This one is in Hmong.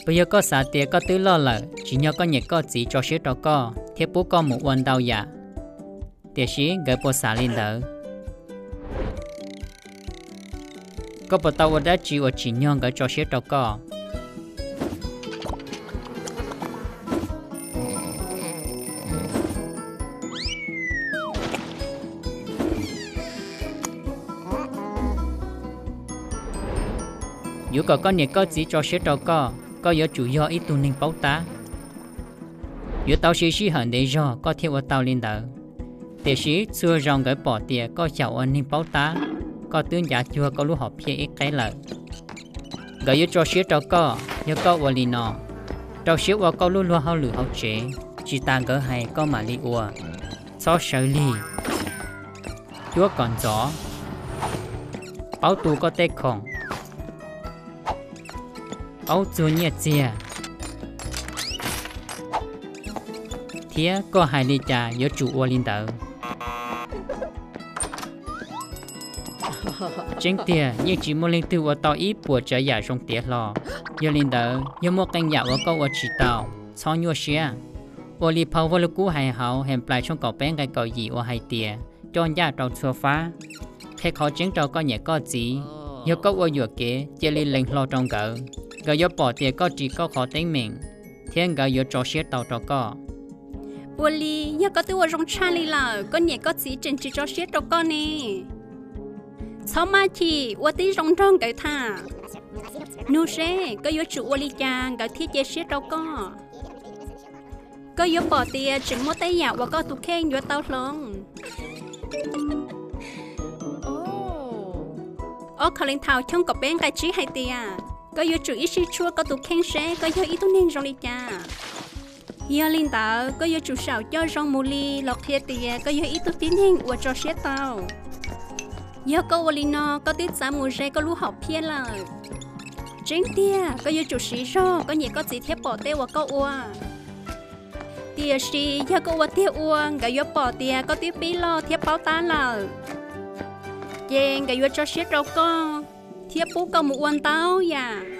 Puas yog koj xav tias koj twb loj lawm, tsim nyog koj niam koj txiv tso siab rau koj thiab pub koj mus ua ntau yam? Tiam sis nkawd puas xav li ntawd? Koj puas tau ua dab tsi uas tsim nyog nkawd tso siab rau koj? Yuav kom koj niam koj txiv tso siab rau koj, koj yuav tsum yog ib tug neeg paub tab. Yuav tau siv sij hawm ntev zog koj thiaj ua tau li ntawd. Tiam sis txhua zaus nkawd pom tias koj xyaum ua neeg paub tab, koj twb ncav cuag koj lub hom phiaj ib qeb lawm. Nkawd yuav tso siab rau koj yog koj ua li no: rau siab ua koj lub luag hauj lwm hauv tsev, tsis tas nkawd hais koj mam li ua. Txhob sawv lig. Cuab kom ntxov. Paub tu koj tej khoom. Paub txuag nyiaj txiag. Thiab koj hais li cas yuav tsum ua li ntawd. Tseeb tiag, yeej tsis muaj leej twg ua tau ib puas tsav yam zoo tiav hlo. Yog li ntawd, yog muaj qee yam uas koj ua tsis tau, txhob nyuaj siab. Ua li phau Vaj Lug Kub hais hauv Henplais tshooj kaum peb nqe kaum yim uas hais tias, coj ncaj rau txhua fab. Qhia qhov tseeb rau koj niam koj txiv. Yog koj ua yuam kev, cia li lees hlo rau nkawd. Nkawd yuav pom tias koj ris koj qhov teeb meem, thiab nkawd yuav tso siab tau rau koj. Ua li, yog koj twb ua zoo tshaj li lawm, koj niam koj txiv tseem tsis tso siab rau koj ne. Txhob maj chim, ua tib zoo nrog nkawd tham. Nug seb koj yuav tsum ua li cas nkawd thiaj cia siab rau koj. Koj yuav pom tias tseem muaj tej yam uas koj tus kheej yuav tau hloov. Ob Khau Leej Thaus tshooj kaum peb nqe tsib hais tias, koj yuav tsum ib sij tshuaj koj tus kheej seb koj yog ib tug neeg zoo li cas. Yog li ntawd, koj yuav tsum saum coj zoo mus li los qhia tias koj yog ib tug tib neeg uas tso siab tau. Yog koj ua li no, koj twb txav mus ze koj lub hom phiaj lawm. Tseeb tiag, koj yuav tsum siv zog koj niam koj txiv thiaj pom tej uas koj ua. Tiam sis yog koj ua tiag ua, nkawd yuav pom tias koj twb pib loj thiab paub tab lawm, ces nkawd yuav tso siab rau koj thiab pub koj mus ua ntau yam.